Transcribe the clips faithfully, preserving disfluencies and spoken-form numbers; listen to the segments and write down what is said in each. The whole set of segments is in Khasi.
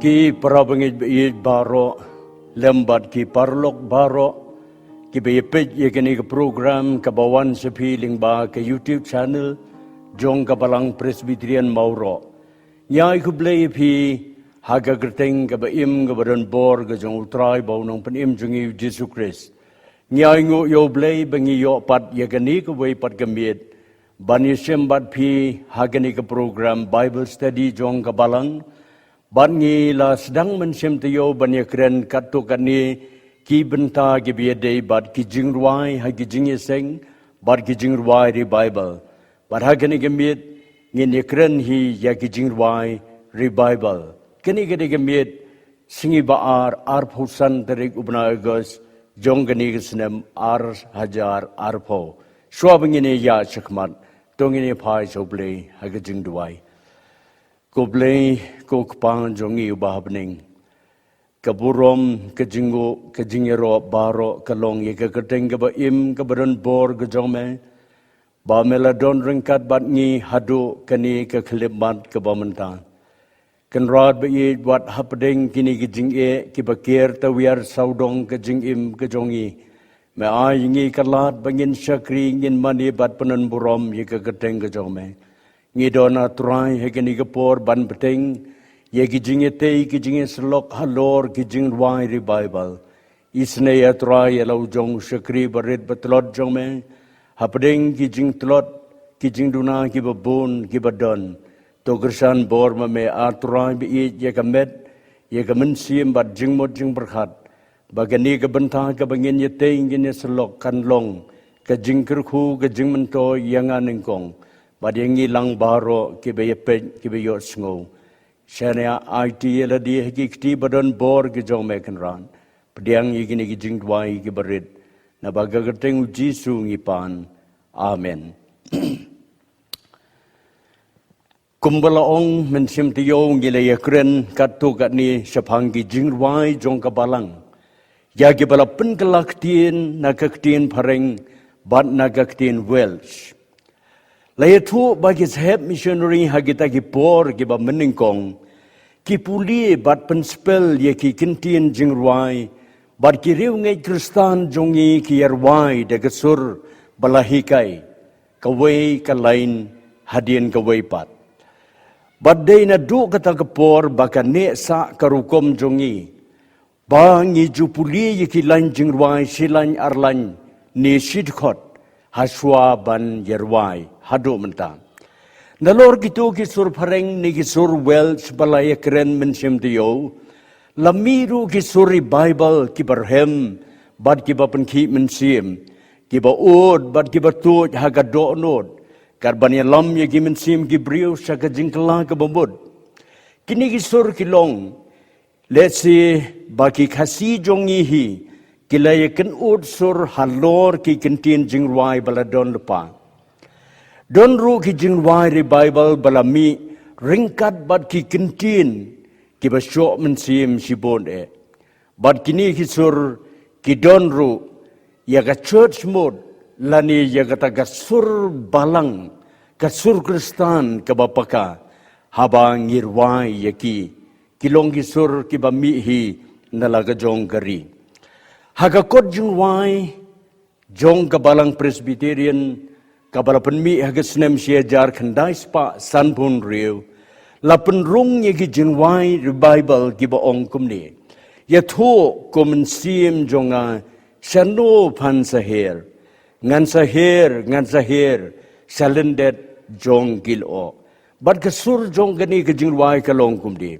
Ki para bangeit ba ïeit baroh, lem bad ki paralok baroh, ki ba ïa peit ïa kane ka program ka ba wan sha phi lyngba ka YouTube channel jong ka Balang Presbyterian Mawroh. Ngi ai khublei ïa phi ha ka kyrteng ka ba im ka ba don bor ka jong U Trai bad U Nongpynim jong ngi U Jisu Khrist. Ngi ai nguh ïa U Blei ba ngi ïoh pat ïa kane kawei pat ka miet ban ïa shem bad phi ha kane ka program Bible study jong ka Balang. Bad ngi la sdang mynsiem taïew ban ïa kren katto katne ki bynta ki ba ïadei bad ki jingrwai ha ki jingïaseng bad ki jingrwai revival. Bad ha kane ka miet ngin ïa kren hi ïa ki jingrwai revival. Kane ka dei ka miet sngi ba ar, arphew san tarik u bnai August jong kane ka snem ar hajar arphew. Shuwa ba ngin ïa ïaid shakhmat, to ngin ïa phai sha U Blei ha ka jingduwai. Ko Blei, ko Kpa jong ngi uba ha bneng, ka burom, ka jingnguh, ka jingïaroh baroh ka long ïa ka kyrteng ka ba im, ka ba don bor ka jong me, ba me la don ryngkat bad ngi haduh kane ka khyllipmat ka ba mynta. Kynrad ba ïeit, wat hapdeng kine ki jingeh ki ba ker tawiar sawdong ka jingim ka jong ngi, me ai ngi ka lad ba ngin shakri, ngin mane bad pynbun burom ïa ka kyrteng ka jong me. Ngi don, A Trai, ha kane ka por ban bteng ïa ki jingïatei, ki jingïasyllok halor ki jingrwai revival. Isynei, A Trai, ïa la u jong u shakri barit ba tlot jong me hapdeng ki jingtlot, ki jingduna ki ba bun ki ba don. To kyrshan bor ma me, A Trai ba ïeit, ïa ka met, ïa ka mynsiem bad jingmut jingpyrkhat, ba kane ka bynta ka ba ngin ïatei, ngin ïasyllok kan long ka jingkyrkhu, ka jingmyntoi ïa nga nyngkong bad ïa ngi lang baroh ki ba ïa peit, ki ba ïohsngew. Shaniah aiti ïa lade ha ki kti ba don bor ki jong me, Kynrad. Pdiang ïa kine ki jingduwai ki barit, naba ka kyrteng U Jisu ngi pan. Amen. Kumba la ong, mynsiem taïew ngi la ïa kren katto katne shaphang ki jingrwai jong ka Balang, ïa ki ba la pynkylla ktien na ka ktien Phareng bad na ka ktien Welsh. La ïathuh ba ki sahep missionary ha kita ki por ki ba mynnyngkong ki pule bad pynspel ïa ki kyntien jingrwai, bad ki riewngeit Khristan jong ngi ki ïarwai da ka sur ba la hikai, kawei ka lain hadien kawei pat. Bad dei naduh kata ka por ba ka neh sah ka rukom jong ngi, ba ngi ju pule ïa ki lain jingrwai, shi lain ar lain ne shi dkhot, hashuwa ban ïarwai haduh mynta. Nalor kito ki sur Phareng ne ki sur Welsh ba la ïa kren mynsiem taïew, la mih ruh ki sur revival ki ba rhem bad ki ba pynkhih mynsiem, ki ba ud bad ki ba tuid ha ka dohnud, kat ban ïalam ïa ki mynsiem ki briew sha ka jingkylla ka ba mut. Kine ki sur ki long, let's say, ba ki Khasi jong ngi hi ki la ïa kynud sur halor ki kyntien jingrwai ba la don lypa. Don ruh ki jingrwai revival ba la mih ryngkat bad ki kyntien ki ba shoh mynsiem shibun eh. Bad kine ki sur ki don ruh ïa ka church mode lane ïa kata ka sur Balang, ka sur Khristan ka ba paka, haba ngi rwai ïa ki, ki long ki sur ki ba mih hi na la ka jong ka ri. Ha ka kot jingrwai jong ka Balang Presbyterian ka ba la pynmih ha ka snem shi hajar khyndai spah sanphew hynriew, la pynrung ïa ki jingrwai revival ki ba ong kumne: Ïathuh ko mynsiem jong nga, shano phan sa her? Ngan sa her, ngan sa her sha lyndet jong ki lyoh. Bad ka sur jong kane ka jingrwai ka long kumne: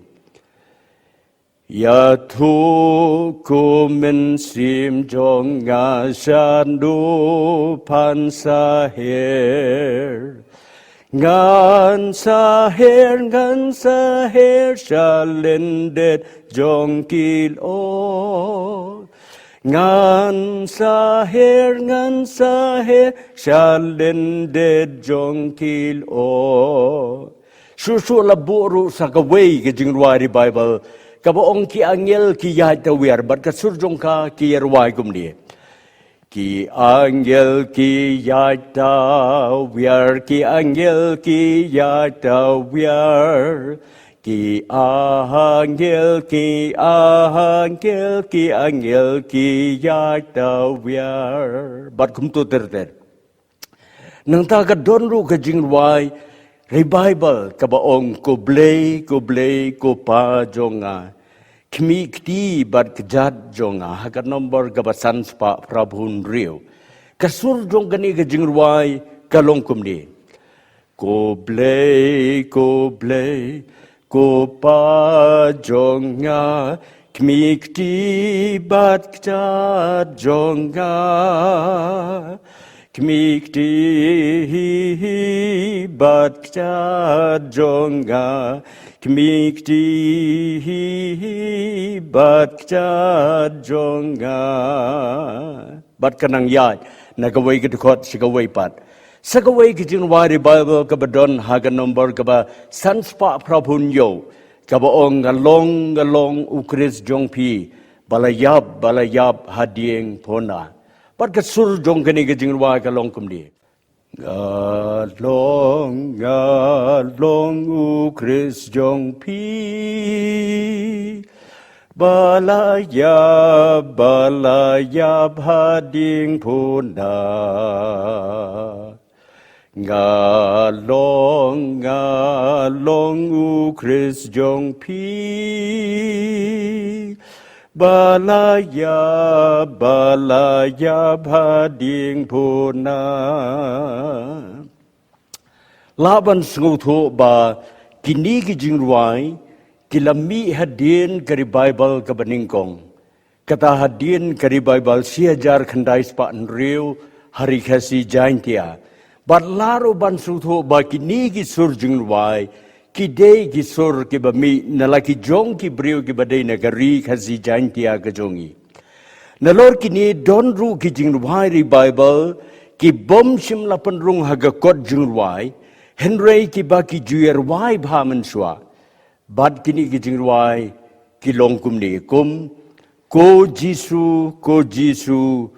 Ïathuh ko mynsiem jong nga, shano phan sa her? Ngan sa her, ngan sa her sha lyndet jong ki lyoh. Ngan sa her, ngan sa her sha lyndet jong ki lyoh. Shuh shuh la buh ruh sa kawei ka jingrwai revival ka ba ong: Ki angel ki ïaid tawiar, bad ka sur jong ka ki ïarwai kumne: Ki angel ki ïaid tawiar, ki angel ki ïaid tawiar, Ki angel, ki angel, ki angel, ki ïaid tawiar. Bad kumto ter ter. Nangta ka don ruh ka jingrwai revival kaba ong, Ko Blei, ko Blei, ko Pa jong nga, khmih kti bad kjat jong nga, ha ka nombor kaba san spah phra phew hynriew. Ka sur jong kane ka jingrwai ka long kumne. Ko Blei, ko Blei, ko Pa jong nga, khmih kti bad kjat jong nga. Khmih kti bad kjat jong nga. Khmih kti bad kjat jong nga. Bad ka nang ïaid na kawei ka dkhot sha kawei pat. Sa kawei ka jingrwai revival kaba don ha ka nombor kaba san spah phra phew hynñiew, kaba ong, Nga long, nga long u Khrist jong phi, ba la ïap, ba la ïap hadien puna. Bad ka sur jong kane ka jingrwai ka long kumne. Nga long, nga long u Khrist jong phi, ba la ïap, ba la ïap hadien puna. Nga long, nga long u Khrist jong phi, ba la ïap, ba la ïap hadien puna. Lah ban sngewthuh ba kine ki jingrwai ki la mih hadien ka revival kaba nyngkong. Kata hadien ka revival shi hajar khyndai spah hynriew ha ri Khasi Jaintia. Bad lah ruh ban sngewthuh ba kine ki sur jingrwai ki dei ki sur kiba mih na la ki jong ki briew kiba dei na ka ri Khasi Jaintia ka jong ngi. Nalor kine don ruh ki jingrwai revival kibym shym la pynrung ha ka kot jingrwai, hynrei kiba ki ju ïarwai bha mynshuwa. Bad kine ki jingrwai ki long kumne kum, Ko Jisu, ko Jisu,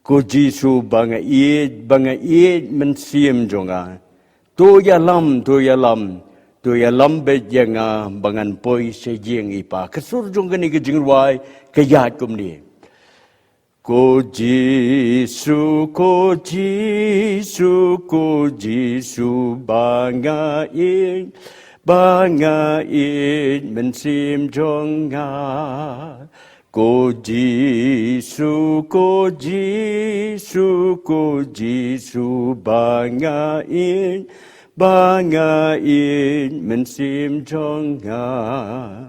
ko Jisu ba nga ïeit, ba nga ïeit mynsiem jong nga. To ïalam, to ïalam, to ïalam beit ïa nga ba ngan poi sha ïing i Pa. Ka sur jong kane ka jingrwai ka ïaid kumne. Ko Jisu, ko Jisu, ko Jisu ba nga ïeit, ba nga ïeit mynsiem jong nga. Ko Jisu, ko Jisu, ko Jisu ba nga ïeit, ba nga ïeit mynsiem jong nga.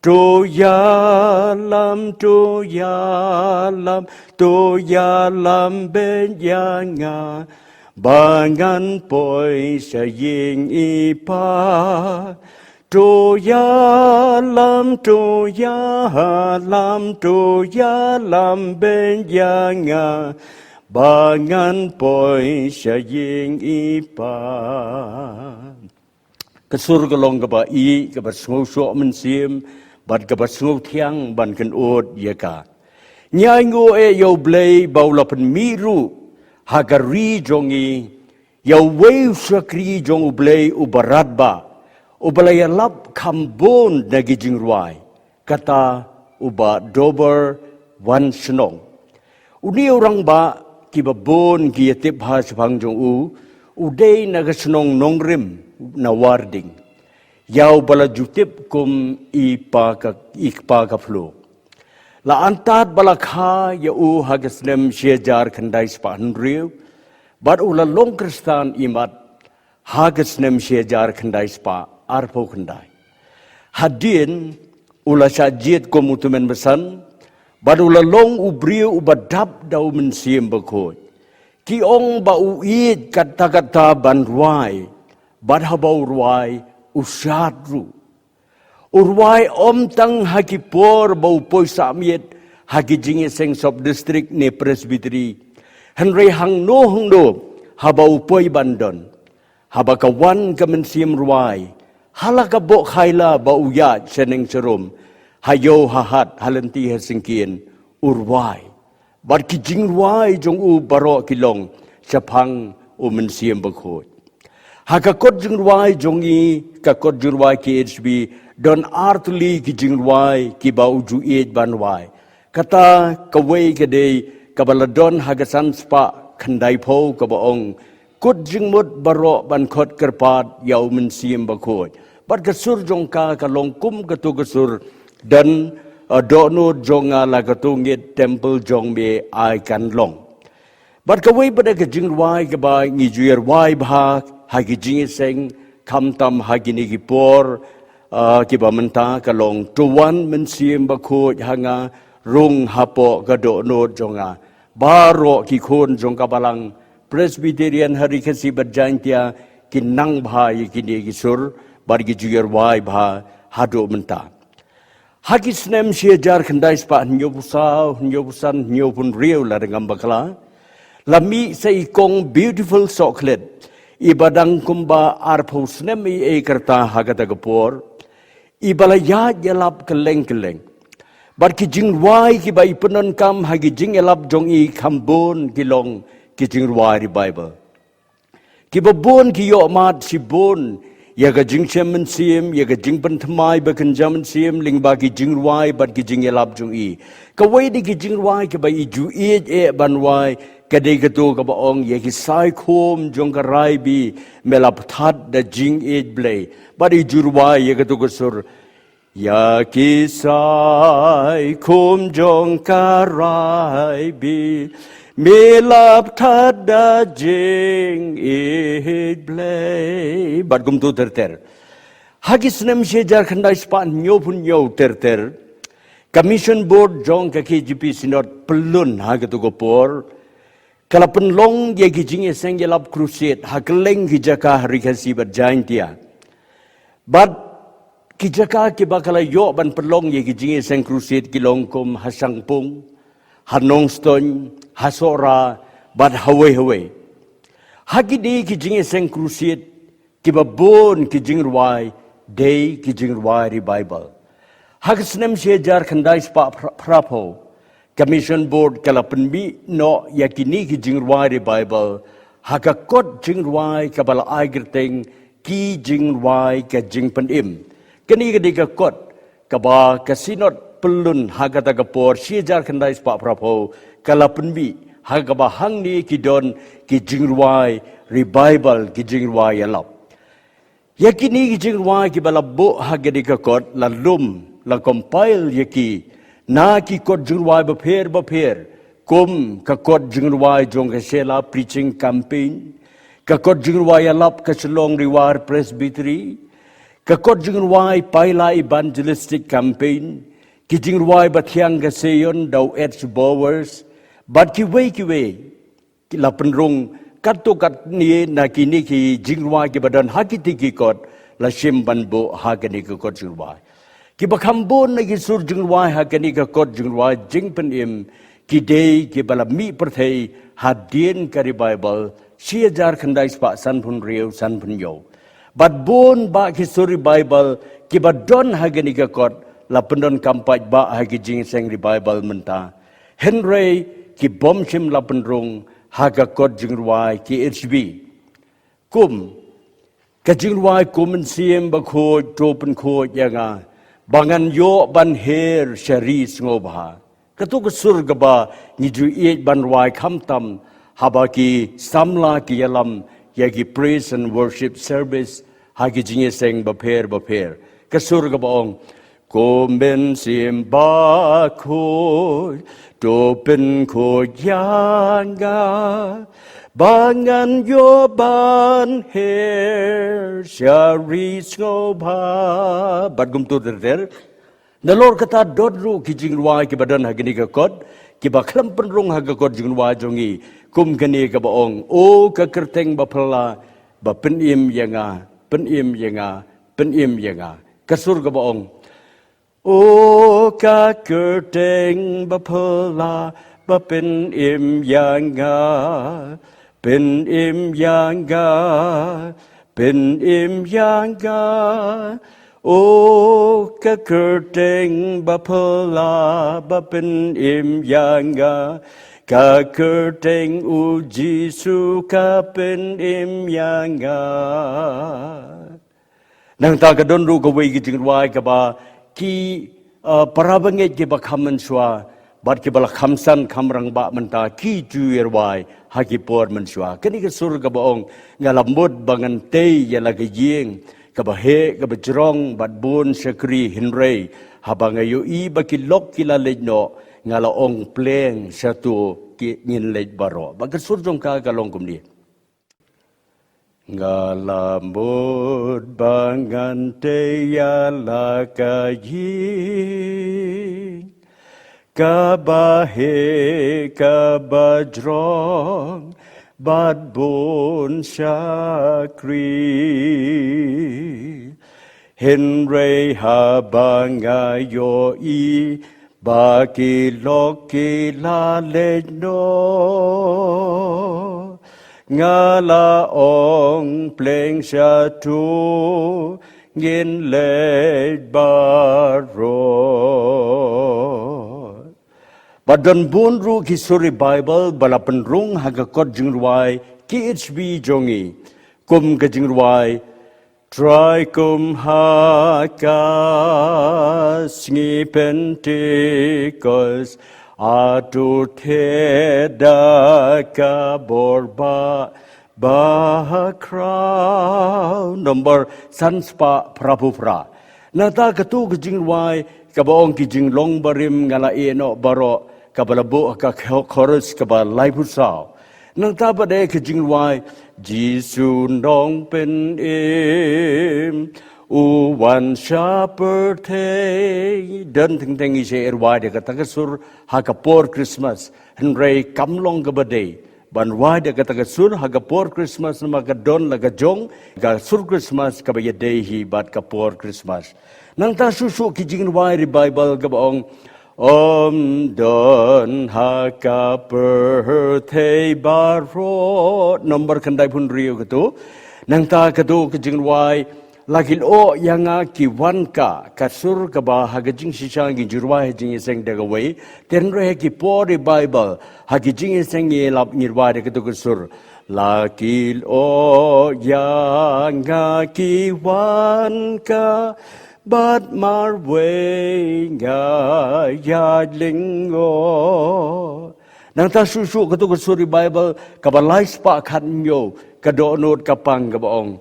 To ïalam, to ïalam, to ïalam beit ïa nga ba ngan poi sha ïing i Pa. To ïalam, to ïalam, to ïalam beit ïa nga ba ngan poi sha ïing i Pa. Ka sur ka long kaba ïeit, kaba sngewshoh mynsiem bad kaba sngewthiang ban kynud ïa ka. Ngi ainguh eh ïa U Blei ba u la pynmih ruh ha ka ri jong ngi ïa uwei u shakri jong U Blei uba radbah, uba la ïalap kham bun na ki jingrwai, kata u Bah Dober Wanshnong. Une u rangbah kiba bun ki ïatip ha shaphang jong u, u dei na ka shnong Nongrim na Warding. Ïa uba la ju tip kum i Pa ka, i Kpa ka Phluk. La antad ba la kha ïa u ha ka snem shi hajar khyndai spah hynriew, bad u la long Khristan imat ha ka snem shi hajar khyndai spah arphew khyndai. Hadien u la shah jied kum u tymmen basan, bad u la long u briew uba dap da u Mynsiem Bakhuid. Ki ong ba u ïeit katta katta ban rwai, bad haba u rwai u shad ruh. U rwai ym tang ha ki por ba u poi sah miet ha ki jingïaseng sub district ne presbytery, hynrei hangno hangno haba u poi ban don. Haba ka wan ka mynsiem rwai, ha la ka boh khaila ba u ïaid shaneng sharum, ha ïew ha hat, ha lynti ha syngkien, u rwai. Bad ki jingrwai jong u baroh ki long shaphang u Mynsiem Bakhuid. Ha ka kot jingrwai jong i, ka kot jingrwai K H B, don ar tylli ki jingrwai kiba u ju ïeit ban rwai. Kata kawei ka dei kaba la don ha ka san spah khyndai phew kaba ong, Kut jingmut baroh ban khot kyrpad ïa u Mynsiem Bakhuid. Bad ka sur jong ka ka long kum kato ka sur, Don, uh, dohnud jong nga la kato ngit, temple jong me ai kan long. Bad kawei pat ka jingrwai kaba ngi ju ïa rwai bha ha ki jingïaseng, khamtam ha kine ki por, uh, kiba mynta ka long, To wan Mynsiem Bakhuid ha nga, rung hapoh ka dohnud jong nga. Baroh ki khun jong ka Balang Presbyterian ha Ri Khasi bad Jaintia ki nang bha ïa kine ki sur bad ki ju ïa rwai bha haduh mynta. Ha ki snem shi hajar khyndai spah hynñiew phew saw, hynñiew phew san, hynñiew phew hynriew lada ngam bakla, la mih sa i kong Beautiful Sohkhlet, iba dang kumba ar phew snem i ei ka rta ha kata ka por, iba la ïaid ïalap kylleng kylleng. Bad ki jingrwai kiba i pyndonkam ha ki jingïalap jong i kham bun ki long ki jingrwai revival. Kiba bun ki ïohmad shibun ïa ka jingshem mynsiem, ïa ka jingpynthymmai bakynja mynsiem lyngba ki jingrwai bad ki jingïalap jong i. Kawei de ki jingrwai kiba i ju ïeit eh ban rwai ka dei kato kaba ong, Ïa ki saikhum jong ka Raibi me la pthat da jingïeit Blei. Bad i ju rwai ïa kato ka sur, Ïa ki saikhum jong ka Raibi me la pthat da jingïeit Blei. Bad kumto ter ter. Ha ki snem shi hajar khyndai spah hynñiew phew hynñiew ter ter, ka Mission Board jong ka K J P Synod Pyllun ha kato ka por ka la pynlong ïa ki jingïaseng ïalap crusade ha kylleng ki jaka ha Ri Khasi bad Jaintia. Bad ki jaka kiba ka la ïoh ban pynlong ïa ki jingïaseng crusade ki long kum ha Shangpung, ha Nongstoiñ, ha Sohra, bad hawei hawei. Ha kine ki jingïaseng crusade kiba bun ki jingrwai dei ki jingrwai revival. Ha ka snem shi hajar khyndai spah phra-, phra phew, ka Mission Board ka la pynmih noh ïa kine ki jingrwai revival ha ka kot jingrwai kaba la ai kyrteng Ki Jingrwai ka Jingpynim. Kane ka dei ka kot kaba ka Synod Pyllun ha kata ka por shi hajar khyndai spah phra phew ka la pynmih, ha kaba hangne ki don ki jingrwai revival, ki jingrwai ïalap. Ïa kine ki jingrwai kiba la buh ha kane ka kot la lum, la compile ïa ki na ki kot jingrwai bapher bapher, kum ka kot jingrwai jong ka Shella Preaching Campaign, ka kot jingrwai ïalap ka Shillong Rewire Presbytery, ka kot jingrwai Paila Evangelistic Campaign, ki jingrwai Bathiang ka Sion da u H Bowers, bad kiwei kiwei. Ki la pynrung katto katne na kine ki jingrwai kiba don ha kiti ki kot, la shim ban buh ha kane ka kot jingrwai. Kiba kham bun na ki sur jingrwai ha kane ka kot jingrwai Jingpynim ki dei kiba la mih pyrthei hadien ka revival shi hajar khyndai spah san phew hynriew san phew hynñiew. Bad bun bah ki sur revival kiba don ha kane ka kot la pyndonkam pat bah ha ki jingïaseng revival mynta. Hynrei ki bym shym la pynrung ha ka kot jingrwai K H B. Kum ka jingrwai Ko Mynsiem Bakhuid to pynkhuid ïa nga, ba ngan ïoh ban her sha ri sngewbha. Kato ka sur kaba ngi ju ïeit ban rwai khamtam haba ki samla ki ïalam ïa ki praise and worship service ha ki jingïaseng bapher bapher. Ka sur kaba ong, Ko Mynsiem Bakhuid to pynkhuid ïa nga, ba ngan ïoh ban her sha ri sngewbha. Bad kumto ter ter. Nalor kata don ruh ki jingrwai kiba don ha kane ka kot, kiba khlem pynrung ha ka kot jingrwai jong ngi, kum kane kaba ong, O ka kyrteng baphylla, ba pynim ïa nga, pynim ïa nga, pynim ïa nga. Ka sur kaba ong, O ka kyrteng baphylla, ba pynim ïa nga, pynim ïa nga, pynim ïa nga. O ka kyrteng baphylla, ba pynim ïa nga, Ka kyrteng u Jisu ka pynim ïa nga. Nangta ka don ruh kawei ka jingrwai kaba ki, uh, para bangeit kiba kham mynshuwa bad kiba la kham san kham rangbah mynta ki ju ïarwai ha ki por mynshuwa. Kane ka sur kaba ong, nga la mut ba ngan tei ïa la ka ïing kaba heh kaba jrong bad bun shakri, hynrei haba nga ïohi ba ki lok ki la leit noh, nga la ong, pleng shato ki ngin leit baroh. Bad ka sur jong ka ka long kumne. Nga la mut ba ngan tei ïa la ka ïing kaba heh kaba jrong bad bun shakri. Hynrei haba nga ïohi ba ki lok ki la leit noh, nga la ong, pleng shato ngin leit baroh. Bad don bun ruh ki sur ri Baibl ba la pynrung ha ka kot jingrwai K H V jong ngi, kum ka jingrwai, Trai kum ha ka sngi Pentekost, atu thied da ka bor ba bakhraw. Number san spah phra phew phra. Nangta kato ka jingrwai kaba ong, ki jinglong barim nga la ïeh noh baroh, kaba la buh ha ka cho-, chorus kaba laiphew saw. Nangta pat de ka jingrwai, Jisu Nongpynim u wan sha pyrthei. Don teng teng ngi sa ïarwai da kata ka sur ha ka por Christmas, hynrei kam long kaba dei ban rwai da kata ka sur ha ka por Christmas, namar ka don la ka jong ka sur Christmas kaba ïadei hi bad ka por Christmas. Nangta shuh shuh ki jingrwai ri Baibl kaba ong, ym don ha ka pyrthei baroh. Number khyndai phew hynriew kato. Nangta kato ka jingrwai, la ki lyoh ïa nga ki wan kah, ka sur kaba ha ka jingshisha ngi ju rwai ha jingïaseng da kawei, te hynrei ha ki por ri Baibl ha ki jingïaseng ngi lap ngi rwai da kato ka sur. La ki lyoh ïa nga ki wan kah, bad marwei nga ïaid lyngngoh. Nangta shuh shuh kato ka sur ri Baibl kaba lai spah khathynñiew, ka dohnud ka pang kaba ong,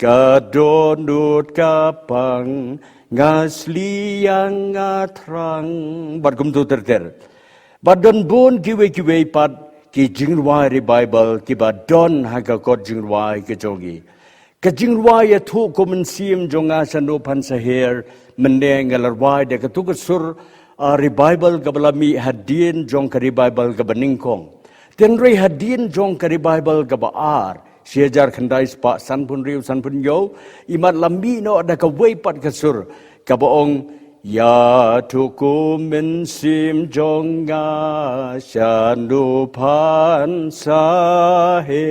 ka dohnud ka pang, nga sliang nga thrang. Bad kumto ter ter. Bad don bun kiwei kiwei pat ki jingrwai ri Baibl kiba don ha ka kot jingrwai ka jong ngi. Ka jingrwai ïathuh ko mynsiem jong nga sha Nongpynim Sahel, mynne nga la rwai da kato ka sur, ah, ri Baibl kaba la mih hadien jong ka ri Baibl kaba nyngkong. Te hynrei hadien jong ka ri Baibl kaba ar, shi hajar khyndai spah san phew hynriew san phew hynñiew, imat la mih noh da kawei pat ka sur kaba ong, ïathuh ko mynsiem jong nga sha Nongpynim Sahel.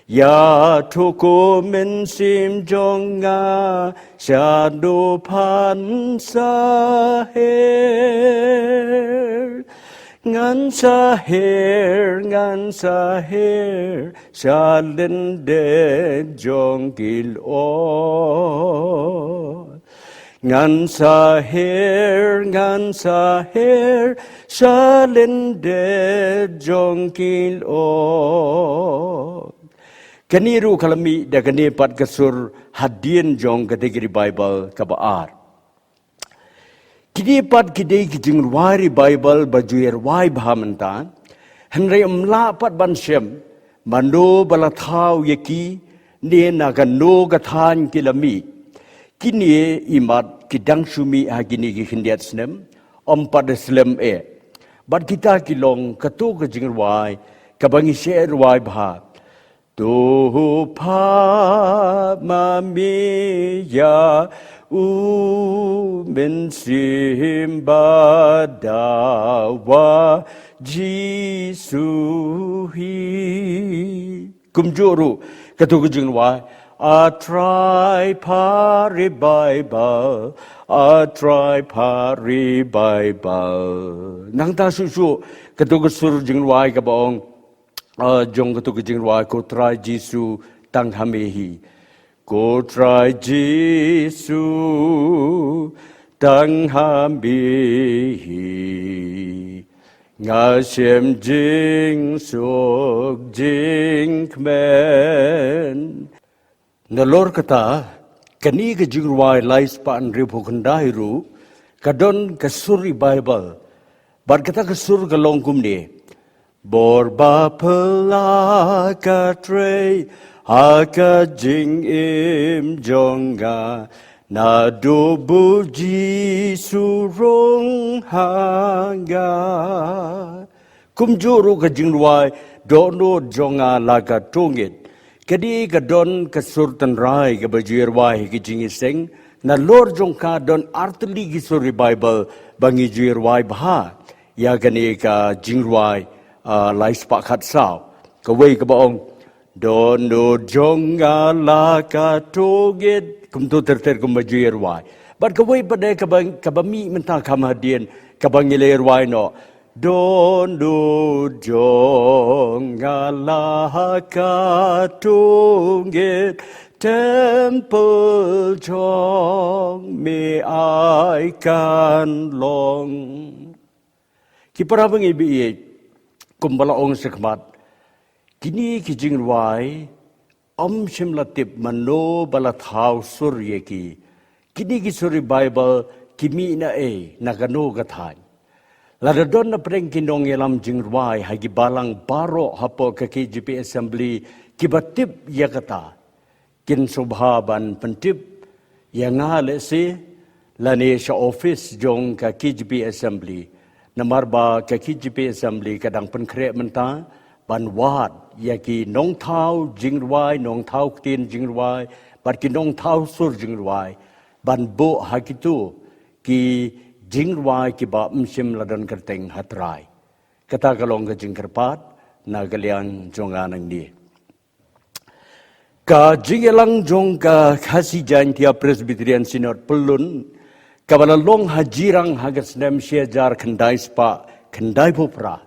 Ïathuh ko mynsiem jong nga sha Nongpynim Sahel. Ngan sa her, ngan sa her sha lyndet jong ki lyoh. Ngan sa her, ngan sa her sha lyndet jong ki lyoh. Kane ruh ka la mih da kane pat ka sur hadien jong kata ka ri Baibl kaba ar. Kine pat ki dei ki jingrwai ri Baibl ba ju ïarwai bha mynta. Hynrei ym lah pat ban shem mano ba la thaw ïa ki ne na kano ka thaiñ ki la mih. Kine imat ki dang shu mih ha kine ki khyndiat snem, ym pat da slem eh. Bad kita ki long kato ka jingrwai kaba ngi sa ïarwai bha. To phah ma me ïa u mynsiem ba dawa Jisu hi. Kumjuh ruh kato ka jingrwai, A Trai Pha Revival, A Trai Pha Revival. Nangta shuh shuh, katto ka sur jingrwai kaba ong, ah, jong katto ka jingrwai, Ko Trai Jisu tang ha me hi. Ko Trai Jisu tang ha me hi. Nga shem jingsuk jingkmen. Nalor kata, kane ka jingrwai lai spah hynriewphew khyndai ruh, ka don ka sur revival. Bad kata ka sur ka long kumne. Bor ba phylla ka trei, ha ka jingim jong nga, naduh ba u Jisu rung ha nga. Kumjuh ruh ka jingrwai, Dohnud jong nga la ka tungit. Kane ka don ka sur tynrai kaba ju ïarwai ha ki jingïaseng. Nalor jong ka don artylli ki sur revival ba ngi ju ïarwai bha ïa kane ka jingrwai, ah, lai spah khatsaw. Kawei kaba ong, Dohnud jong nga la ka tungit. Kumto ter ter kumba ju ïarwai. Bad kawei pat de kaba, kaba mih mynta kham hadien, kaba ngi la ïarwai noh. Dohnud jong nga la ka tungit, temple jong me ai kan long. Ki para bangeit ba ïeit, kumba la ong shakhmat, kine ki jingrwai, ym shym la tip mano ba la thaw sur ïa ki. Kine ki sur revival ki mih na ei, na kano ka thaiñ. Lada don na pdeng ki nongïalam jingrwai ha ki balang baroh hapoh ka K J P Assembly kiba tip ïa kata, kin sngewbha ban pyntip ïa nga lehse lane sha office jong ka K J P Assembly. Namar ba ka K J P Assembly ka dang pynkhreh mynta ban wad ïa ki nongthaw jingrwai, nongthaw ktien jingrwai, bad ki nongthaw sur jingrwai, ban buh ha kito ki jingrwai kiba ym shym la don kyrteng ha trai. Kata ka long ka jingkyrpad na ka liang jong nga nangne. Ka jingïalang jong ka Khasi Jaintia Presbyterian Synod Pyllun, kaba la long ha Jirang ha ka snem shi hajar khyndai spah khyndaiphew phra,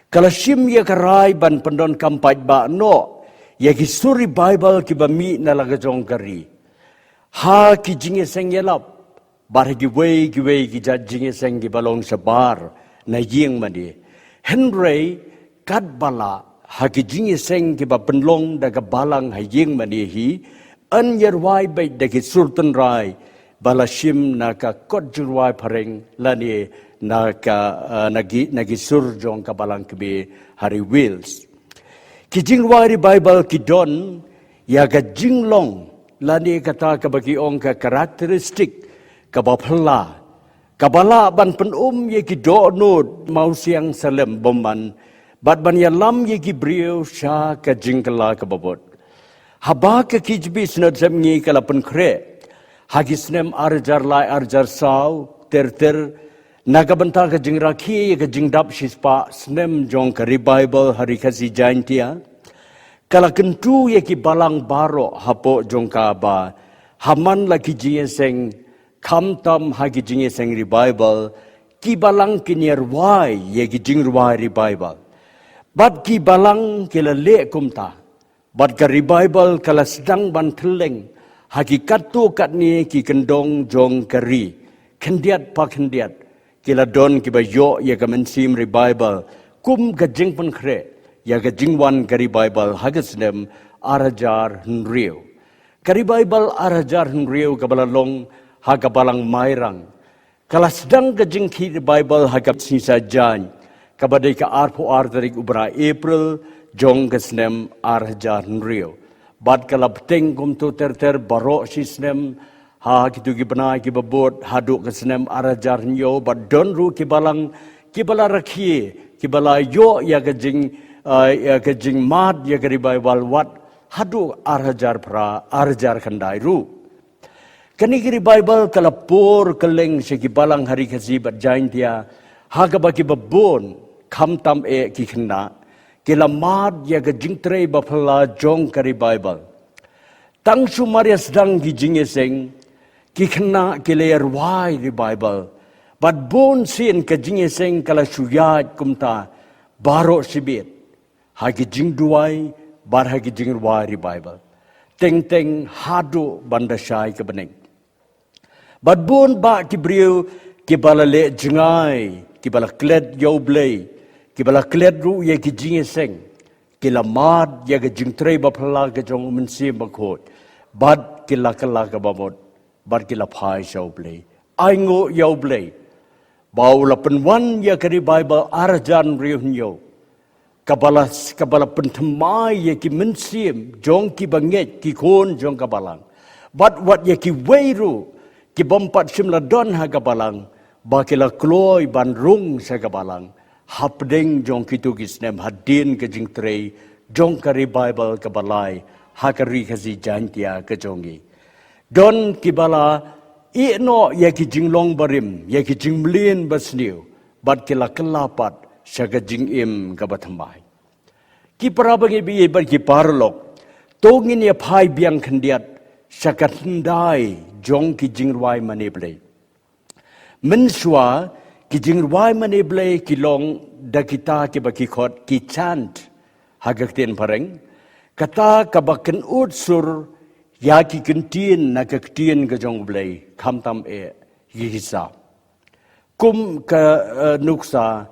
ka la shim ïa ka rai ban pyndonkam paidbah noh ïa ki sur revival kiba mih na la ka jong ka ri ha ki jingïaseng ïalap bad ha kiwei kiwei ki jait jingïaseng kiba long shabar na ïing mane. Hynrei katba lah ha ki jingïaseng kiba pynlong da ka balang ha ïing mane hi, yn ïarwai beit da ki sur tynrai ba la shim na ka kot jingrwai phareng lane na ka, eh, na ki, na ki sur jong ka balang kmie ha ri Wales. Ki jingrwai revival ki don ïa ka jinglong lane kata kaba ki ong ka characteristic kaba phylla, kaba lah ban pynum ïa ki dohnud mawsiang salem bymman bad ban ïalam ïa ki briew sha ka jingkylla kaba bud. Haba ka K J P Synod Sepngi ka la pynkhreh ha ki snem ar hajar lai ar hajar saw ter ter, na ka bynta ka jingrakhe ïa ka jingdap shispah snem jong ka revival ha ri Khasi Jaintia, ka la kyntu ïa ki balang baroh hapoh jong ka ba ha man la ki jingïaseng, khamtam ha ki jingïaseng revival, ki balang kin ïarwai ïa ki jingrwai revival. Bad ki balang ki la leh kumta. Bad ka revival ka la sdang ban thylleng ha ki katto katne ki kyndong jong ka ri. Khyndiat pa khyndiat ki la don kiba ïoh ïa ka mynsiem revival kum ka jingpynkhreh ïa ka jingwan ka revival ha ka snem ar hajar hynriew. Ka revival ar hajar hynriew kaba la long ha ka balang Mairang ka la sdang ka jingkhih revival ha ka sngi Saitjaiñ, kaba dei ka arphew ar tarik u bnai April jong ka snem ar hajar hynriew. Bad ka la bteng kumto ter ter baroh shi snem ha kito ki bnai kiba bud haduh ka snem ar hajar hynñiew, bad don ruh ki balang kiba la rakhe, kiba la ïoh ïa ka jing, eh, ïa ka jingmad ïa ka revival wat haduh ar hajar phra, ar hajar khyndai ruh. Kane ka revival ka la pur kylleng sha ki balang ha ri Khasi bad Jaintia, ha kaba kiba bun, khamtam eh ki khynnah, ki la mad ïa ka jingtrei ba phylla jong ka revival. Tang shu mar ïa sdang ki jingïaseng, ki khynnah ki la ïa rwai revival. Bad bun sien ka jingïaseng ka la shu ïaid kumta baroh shibit ha ki jingduwai bad ha ki jingrwai revival. Teng teng haduh ban da shai ka bneng. Bad bun bah ki briew ki ba la leh jngai, ki ba la klet ïa U Blei, ki ba la klet ruh ïa ki jingïaseng, ki la mad ïa ka jingtrei ba phylla ka jong U Mynsiem Bakhuid, bad ki la kylla ka bamut, bad ki la phai sha U Blei. Ai nguh ïa U Blei ba u la pynwan ïa ka revival ar hajar hynriew hynñiew, ka ba la, ka ba la pynthymmai ïa ki mynsiem jong ki bangeit, ki khun jong ka balang. Bad wat ïa kiwei ruh ki bym pat shym la don ha ka balang, ba ki la kloi ban rung sha ka balang hapdeng jong kito ki snem hadien ka jingtrei jong ka revival ka ba lai ha ka Ri Khasi Jaintia ka jong ngi. Don ki ba la ïeh noh ïa ki jinglong barim, ïa ki jingmlien basniew, bad ki la kylla pat sha ka jingim ka ba thymmai. Ki para bangeit baieit bad ki paralok, to ngin ïa phai biang khyndiat sha ka thyndai jong ki jingrwai mane Blei. Mynshuwa, ki jingrwai mane Blei ki long da kita ki ba ki khot ki chant ha ka ktien phareng, kata ka ba kynud sur ïa ki kyntien na ka ktien ka jong U Blei, khamtam eh ki kisa. Kum ka, eh, nuksa,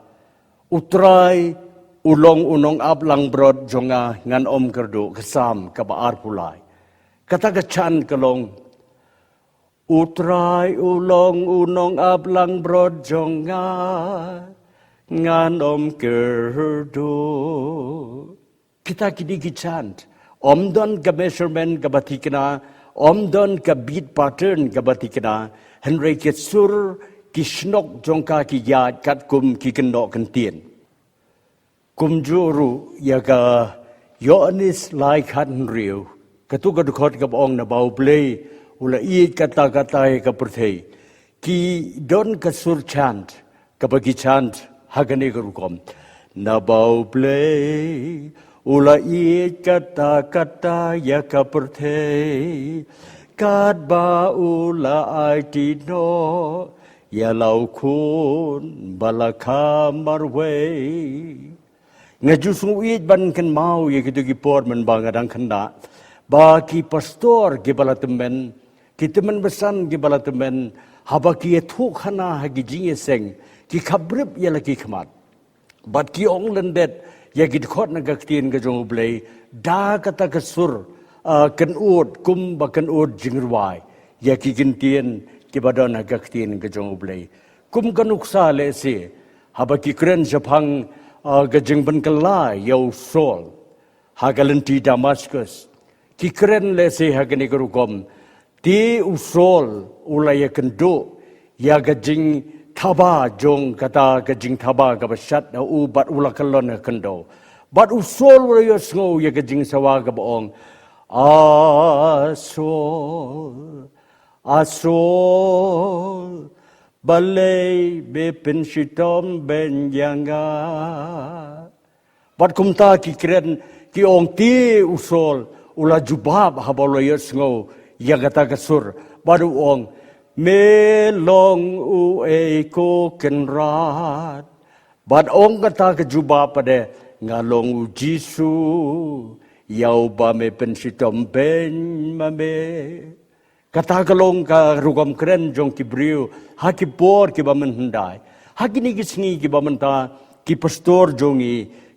U Trai u long u nongaplangbrot jong nga, ngan ym kyrduh, ka Salm ka ba arphew lai. Kata ka chant ka long, U Trai u long u nongaplangbrot jong nga, ngan ym kyrduh. Kita ki dei ki chant. Ym don ka measurement ka ba thikna, ym don ka beat pattern ka ba thikna, hynrei ki sur ki shnok jong ka ki ïaid katkum ki kynnoh kyntien. Kumjuh ruh ïa ka Ïoannis lai khat hynriew, katu ka dkhot ka ba ong, naba U Blei u la ïeit katta katta ïa ka pyrthei. Ki don ka sur chant ka ba ki chant ha kane ka rukom. Naba U Blei u la ïeit katta katta ïa ka pyrthei, katba u la aiti noh ïa la u Khun ba la kha marwei. Nga ju sngewieit ban kynmaw ïa kito ki por mynba nga dang khynnah, ba ki pastor ki ba la tymmen, ki tymmen basan ki ba la tymmen, haba ki ïathuhkhana ha ki jingïaseng, ki khapbrip ïa la ki khmat. Bad ki ong lyndet ïa ki dkhot na ka ktien ka jong U Blei da kata ka sur, ah, kynud, kum ba kynud jingrwai ïa ki kyntien ki ba don ha ka ktien ka jong U Blei. Kum ka nuksa lehse, haba ki kren shaphang, ah, ka jingpynkylla ïa u Saul ha ka lynti Damascus. Ki kren lehse ha kane ka rukom, te u Saul u la ïakynduh ïa ka jingthaba jong kata ka jingthaba ka ba shad ha u, bad u la kyllon ha khyndew. Bad u Saul u la ïohsngew ïa ka jingsawa ka ba ong, A Saul, a Saul, balei me pynshitom beiñ ïa nga? Bad kumta ki kren, ki ong, te u Saul u la jubab haba u la ïohsngew ïa kata ka sur, bad u ong, me long uei ko Kynrad? Bad ong kata ka jubab pat de, nga long u Jisu, ïa uba me pynshitom beiñ ma me. Kata ka long ka rukom kren jong ki briew ha ki por ki ba mynhyndai. Ha kine ki sngi ki ba mynta, ki pastor jong ngi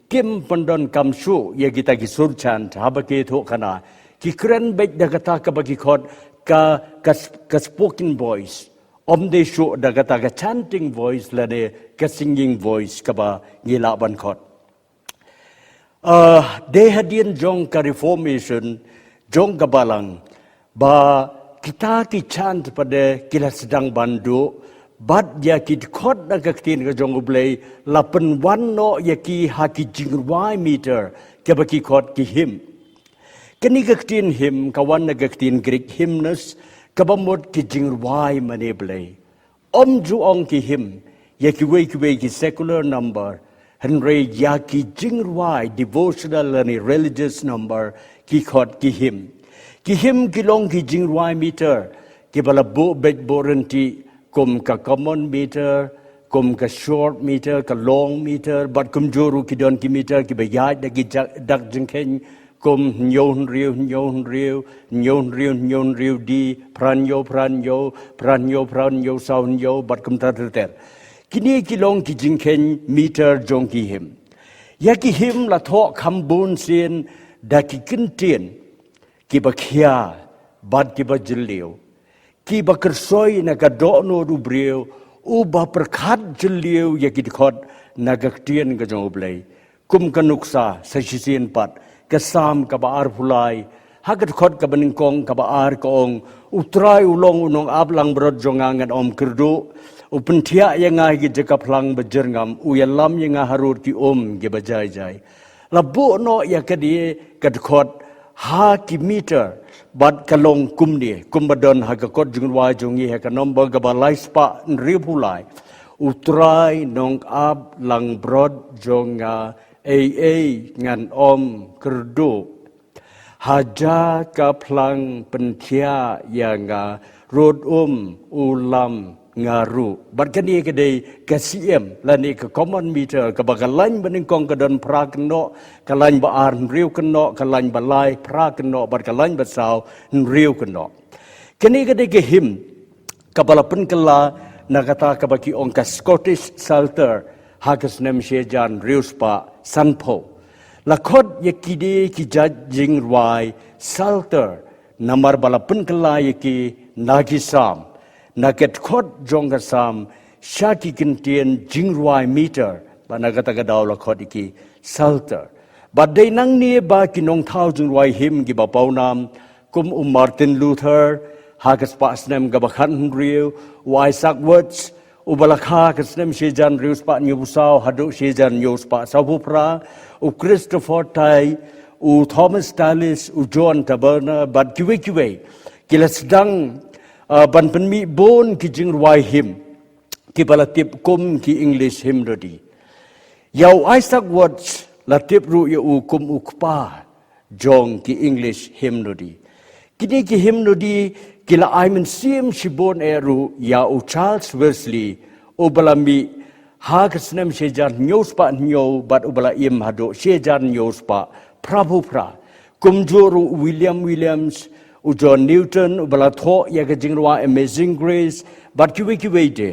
kim pyndonkam shuh ïa kita ki sur chant haba ki ïathuhkhana. Ki kren beit da kata ka ba ki khot ka, ka, ka spoken voice. Ym dei shuh da kata ka chanting voice lane ka singing voice ka ba ngi lah ban khot. Ah, dei hadien jong ka Reformation jong ka Balang ba kita ki chant pat de ki la sdang ban duh, bad ïa ki dkhot na ka ktien ka jong U Blei la pynwan noh ïa ki ha ki jingrwai meter, ka ba ki khot ki hymn. Kane ka ktien hymn ka wan na ka ktien Greek hymnos, ka ba mut ki jingrwai mane Blei. Ym ju ong ki hymn ïa kiwei kiwei ki secular number, hynrei ïa ki jingrwai devotional lane religious number ki khot ki hymn. Ki him ki long ki jingrwai meter kiba la buh beit buh ryntih, kum ka common meter, kum ka short meter, ka long meter, bad kumjuh ruh ki don ki meter kiba ïaid da ki dak jingkheiñ, kum hynñiew hynriew hynñiew hynriew, hynñiew hynriew hynñiew hynriew D, phra hynñiew phra hynñiew, phra hynñiew phra hynñiew saw hynñiew, bad kumta ter ter. Kine ki long ki jingkheiñ meter jong ki him. Ïa ki him la thoh kham bun sien da ki kyntien kiba khia bad kiba jylliew, kiba kyrsoi na ka dohnud u briew uba pyrkhat jylliew ïa ki dkhot na ka ktien ka jong U Blei. Kum ka nuksa sa shisien pat, ka Salm kaba arphew lai, ha ka dkhot kaba nyngkong kaba ar ka ong, U Trai u long u nongaplangbrot jong nga, ngan ym kyrduh. U pynthiah ïa nga ha ki jaka phlang ba jyrngam, u ïalam ïa nga harud ki um kiba jai jai. La buh noh ïa kane ka dkhot ha ki meter, bad ka long kumne, kumba don ha ka kot jingrwai jong ngi ha ka nombor kaba lai spah hynriewphew lai. U Trai nongaplangbrot jong nga, ei ei ngan ym kyrduh. Ha jaka phlang pynthiah ïa nga, rud um u lam nga ruh. Bad kane ka dei ka C M, lane ka common meter, kaba ka lain ba nyngkong ka don phra kynnoh, ka lain ba ar hynriew kynnoh, ka lain ba lai phra kynnoh, bad ka lain ba saw hynriew kynnoh. Kane ka dei ka him kaba la pynkylla na kata kaba ki ong ka Scottish Psalter, ha ka snem shi hajar hynriew spah sanphew. La khot ïa kine ki jait jingrwai Psalter namar ba la pynkylla ïa ki na ki Salm, na ka dkhot jong ka Salm sha ki kyntien jingrwai meter, bad na kata ka daw la khot ïa ki Psalter. Bad dei nangne ba ki nongthaw jingrwai him kiba pawnam, kum u Martin Luther ha ka spah snem kaba khathynriew, u Isaac Watts uba la kha ha ka snem shi hajar hynriew spah hynñiewphew saw haduh shi hajar hynñiew spah sawphew phra, u Christopher Tye, u Thomas Tallis, u John Taberner, bad kiwei kiwei, ki la sdang, ah, ban pynmih bun ki jingrwai him kiba la tip kum ki English hymnody. Ïa u Isaac Watts la tip ruh ïa u kum u kpa jong ki English hymnody. Kine ki hymnody ki la ai mynsiem shibun eh ruh ïa u Charles Wesley, uba la mih ha ka snem shi hajar hynñiew spah hynñiew bad uba la im haduh shi hajar hynñiew spah phraphew phra. Kumjuh ruh u William Williams, u John Newton, uba la thoh ïa ka jingrwai Amazing Grace, bad kiwei kiwei de.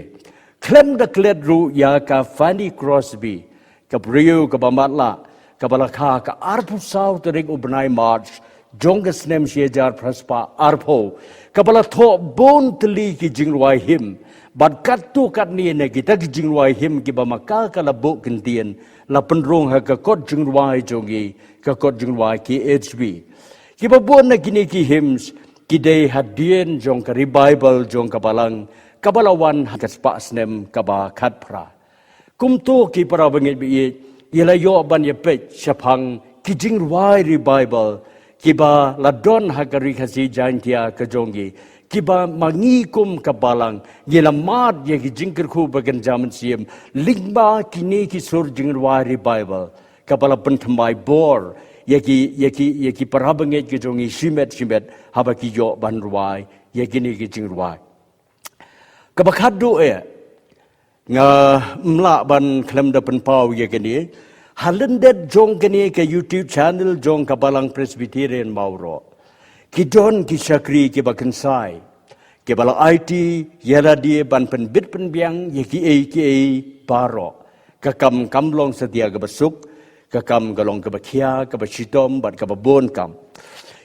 Khlem da klet ruh ïa ka Fanny Crosby, ka briew kaba matlah, kaba la kha ka arphew saw tarik u bnai March, jong ka snem shi hajar phra spah arphew, kaba la thoh bun tylli ki jingrwai him, bad katto katne na kita ki jingrwai him kiba ma ka ka la buh kyntien, la pynrung ha ka kot jingrwai jong ngi, ka kot jingrwai K H B. Kiba bun na kine ki hymns ki dei hadien jong ka revival jong ka Balang, kaba la wan ha ka spah snem kaba khatphra. Kumto ki para bangeit ba ïeit, ïa la ïoh ban ïa peit shaphang ki jingrwai revival kiba la don ha ka Ri Khasi Jaintia ka jong ngi, kiba ma ngi kum ka Balang ngi la mad ïa ki jingkyrkhu ba kynja mynsiem lyngba kine ki sur jingrwai revival, kaba la pynthymmai bor ïa ki, ïa ki, ïa ki para bangeit ki jong ngi shimet shimet haba ki ïoh ban rwai ïa kine ki jingrwai. Kaba khatduh eh, nga ym lah ban khlem da pynpaw ïa kane, ha lyndet jong kane ka YouTube channel jong ka Balang Presbyterian Mawroh, ki don ki shakri kiba kynsai, kiba la aiti ïa lade ban pynbit pynbiang ïa kiei kiei baroh. Ka kam kam long satia kaba suk, ka kam ka long kaba khia, kaba shitom, bad kaba bun kam.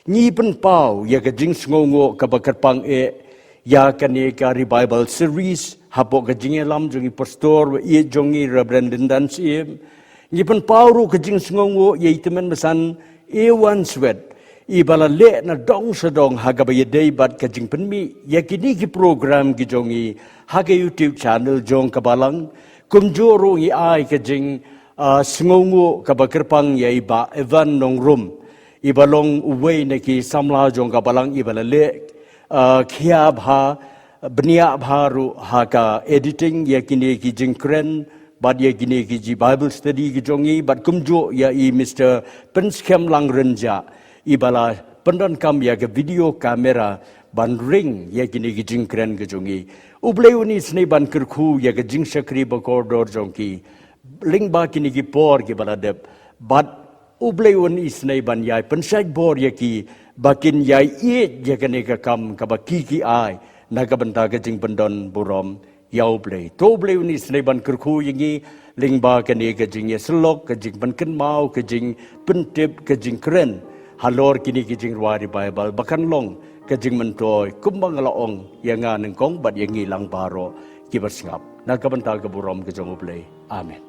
Ngi pynpaw ïa ka jingsngewnguh kaba kyrpang eh ïa kane ka revival series hapoh ka jingïalam jong i pastor ba ïeit jong ngi, Reverend Lyndan Syiem. Ngi pynpaw ruh ka jingsngewnguh ïa i Tymmen Basan Ewan Swet, iba la leh na dong sha dong ha kaba ïadei bad ka jingpynmih ïa kine ki program ki jong ngi ha ka YouTube channel jong ka Balang. Kumjuh ruh ngi ai ka jing, ah, sngewnguh kaba kyrpang ïa i Bah Evan Nongrum, iba long uwei na ki samla jong ka Balang iba la leh, ah, khia bha, bniah bha ruh ha ka editing ïa kine ki jingkren bad ïa kine ki jing Bible study ki jong ngi, bad kumjuh ïa i Mister Pynskhem Langryngja, iba la pyndonkam ïa ka video camera ban ring ïa kine ki jingkren ka jong ngi. U Blei un isynei ban kyrkhu ïa ka jingshakri bakordor jong ki lyngba kine ki por kiba la dep. Bad U Blei un isynei ban ïai pynshait bor ïa ki ba kin ïai ïeit ïa kane ka kam kaba ki ki ai na ka bynta ka jingpyndon burom ïa U Blei. To U Blei un isynei ban kyrkhu ïa ngi lyngba kane ka jingïasyllok, ka jingpynkynmaw, ka jingpyntip, ka jingkren halor kine ki jingrwai revival ba kan long ka jingmyntoi kumba nga la ong ïa nga nyngkong bad ïa ngi lang baroh kiba sngap. Na ka bynta ka burom ka jong U Blei. Amen.